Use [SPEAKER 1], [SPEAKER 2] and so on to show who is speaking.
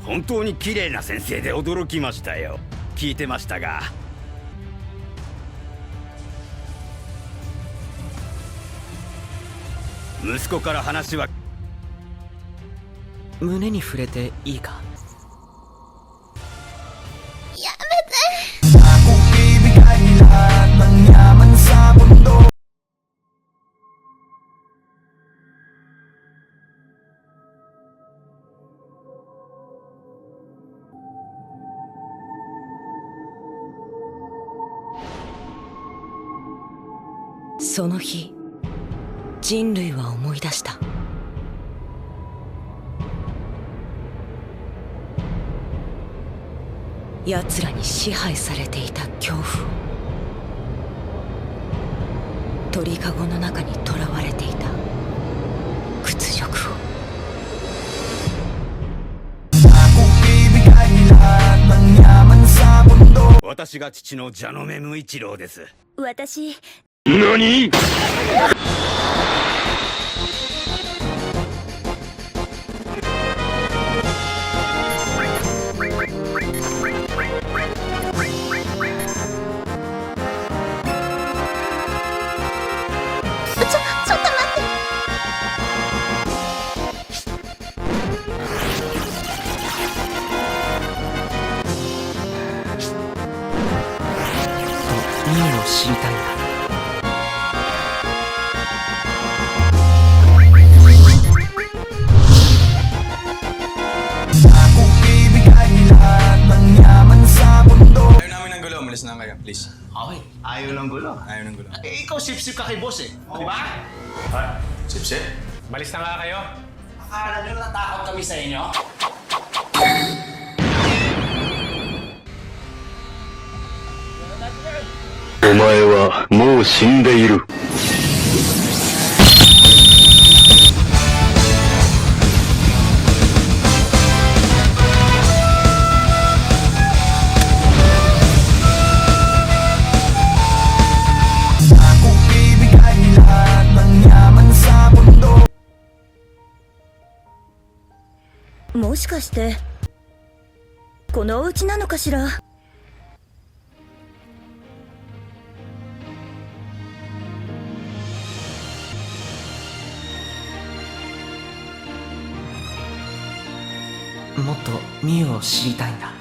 [SPEAKER 1] 本当に綺麗な先生で驚きましたよ。聞いてましたが、息子から話は。
[SPEAKER 2] 胸に触れていいか？
[SPEAKER 3] やめて。
[SPEAKER 4] Akong ibigay lahat ng yaman sa mundo.
[SPEAKER 5] その日、人類は思い出した。奴らに支配されていた恐怖を、鳥かごの中に囚われていた屈辱を。
[SPEAKER 4] Akong ibigay lahat ng yaman sa mundo.
[SPEAKER 1] 私が父の蛇の目無一郎です。
[SPEAKER 3] 私。
[SPEAKER 1] 何？
[SPEAKER 3] ちょっと待って。
[SPEAKER 2] とミユを知りたいんだ。
[SPEAKER 4] Akong ibigay lahat ng yaman sa mundo.
[SPEAKER 6] Ayaw namin ng gulo, umalis na kayo, please.
[SPEAKER 7] Okay, ayaw ng gulo.
[SPEAKER 6] Ayaw ng gulo.
[SPEAKER 7] Eh, ikaw sip-sip ka kay boss eh. Di ba?
[SPEAKER 6] Sip-sip?
[SPEAKER 8] Malis na nga kayo.
[SPEAKER 7] Akala nyo natatakot kami sa inyo?
[SPEAKER 9] お前はもう死んでいる。
[SPEAKER 4] Akong ibigay lahat ng yaman sa mundo.
[SPEAKER 3] もしかして、このお家なのかしら？
[SPEAKER 2] もっとミユを知りたいんだ。